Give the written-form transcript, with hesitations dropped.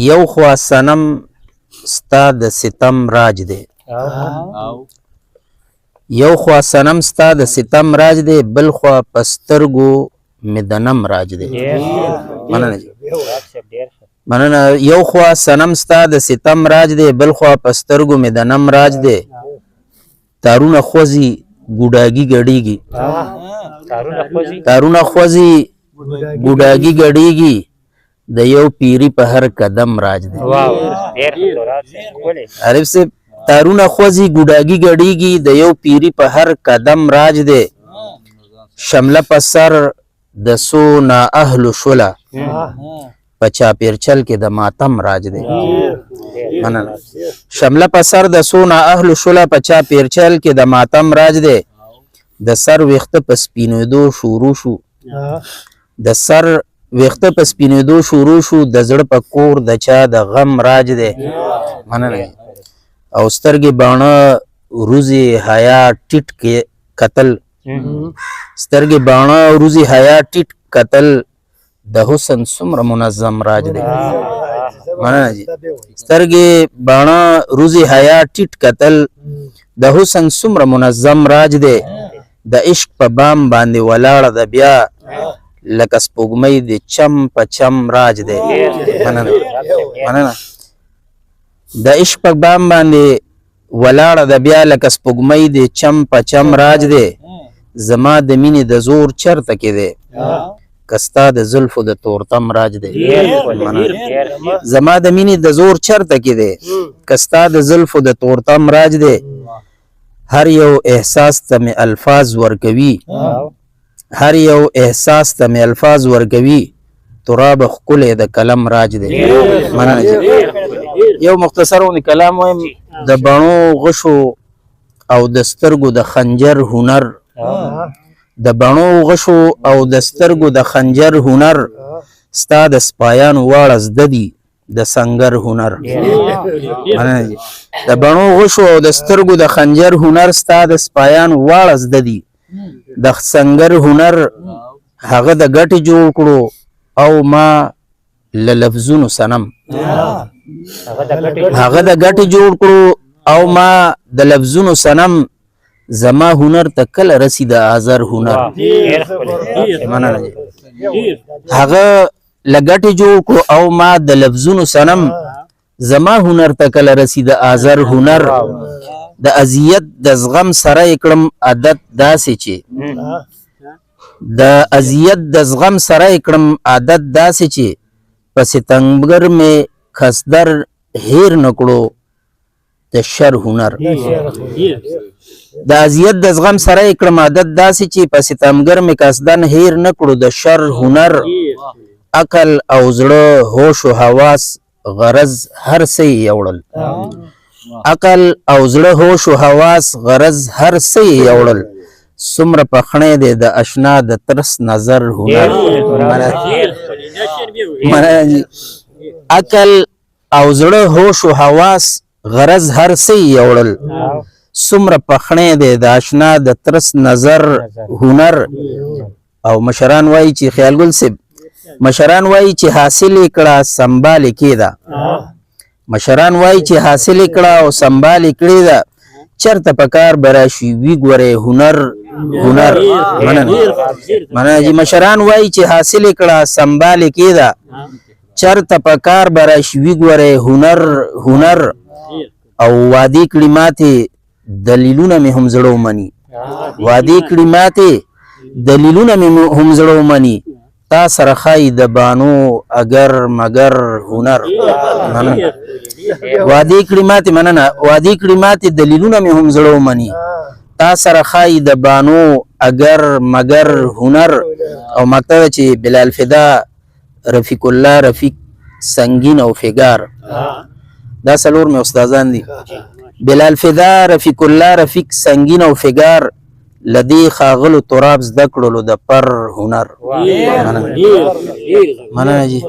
یو خوا صنم ستا د ستم راج دی، یو خوا صنم ستا د ستم راج دی، بل خوا په سترګو مې د نم راج دی. مننه جی، مننه. یو خوا صنم ستا د ستم راج دی، بل خوا په سترګو مې د نم راج دی. تارونه خوځي ګوډاګي ګډیږي، تارونه خوځي ګوډاګي ګډیږي، د یو پیری په هر قدم راج دی. عارف صاحب، تارونه خوځي ګوډاګي ګډیږي، د یو پیری په هر قدم راج دی. شمله په سر د سو نا اهل شوله، په چاپیرچل کې د ماتم راج دی. مننه. شمله په سر د سو نا اهل شوله، په چاپیرچل کې د ماتم راج دی. د سر ویښته په سپینېدو شروع شو، د سر ویښته په سپینېدو شروع شو، د زړه په کور د چا د غم راج دی. مننه. او سترګې باڼه روزي حیا ټیټ کې قتل، سترګې باڼه روزي حیا ټیټ قتل، د حسن څومره منظم راج دی. مننه جی. سترګې باڼه روزي حیا ټیټ قتل، د حسن څومره منظم راج دی. د عشق په بام باندې ولاړه ده بیا، لکه سپوږمۍ د چم په چم راج دی. مننه، مننه. د عشق په بام باندې ولاړه ده بیا، لکه سپوږمۍ د چم په چم راج دی. زما د مینې د زور چرته کې دی، که ستا د زلفو د تورتم راج دی. زما د مینې د زور چرته کې دی، که ستا د زلفو د تورتم راج دی. هر یو احساس ته مې الفاظ ورکوي، هر یو احساس ته مې الفاظ ورکوي، تراب ښکلی د قلم راج دی. مننه. یو مختصر غوندې کلام وایم. د بڼو غشو او د سترګو د خنجر هنر، د بڼو غشو او د سترګو د خنجر هنر، ستا د سپایانو واړه زده دي د سنګر هنر. د بڼو غشو او د سترګو د خنجر هنر، ستا د سپایانو واړه زده دي د سنګر هنر. هغه د ګټې جوړ کړو او ما له لفظونو صنم، هغه د ګټې جوړ کړو او ما د لفظونو صنم، زما هنر ته کله رسی د آزر هنر. مننه. هغه له ګټې جوړ کړو او ما د لفظونو صنم، زما هنر ته کله رسی د آزر هنر. د اذیت د زغم سره یې کړم عادت داسې چې، د اذیت د زغم سره یې کړم عادت داسې چې، په ستمګر مې کسدر هیر نه کړو د شر هنر. د اذیت د زغم سره یې کړم عادت داسې چې، په ستمګر مې قصدن هیر نه کړو د شر هنر. عقل او زړه هوش او حواس غرض هر څه یې یوړل، عقل او زړه هوش او حواس غرض هر څه یې یوړل، څومره پخڼی دی د اشنا د ترس نظر هنر. عقل او زړه هوش او حواس غرض هر څه یې یوړل، څومره پخڼی دی د اشنا د ترس نظر هنر. او مشران وایي چې خیال ګل صاحب، مشران وایي چې حاصل یې کړه سنبال یې کېده، مشران وایي چې حاصل یې کړه او سنبال یې کړې ده، چرته په کار به راشي وي ګورې هنر هنر. مننه، مننه جی. مشران وایي چې حاصل یې کړه سنبال یې کېده، چرته په کار به راشي وي ګورې هنر هنر. او وعدې کړي ماتې دلیلونه مې هم زړه ومني، وعدې کړي ماتې دلیلونه مې هم زړه ومني، تا سره ښایي د بانو اګر مګر هنر. مننه. وعدې کړي ماتې، مننه، وعدې کړي ماتې دلیلونه مې هم زړه ومني، تا سره ښایي د بانو اګر مګر هنر. او مکتب چې بلال فدا، رفیق الله رفیق، سنگین او فګار، دا څلور مې استادان دي. بلال فدا، رفیق الله رفیق، سنگین او فګار، لدی ښاغلو تراب زده کړلو د پر هنر. مننه جی.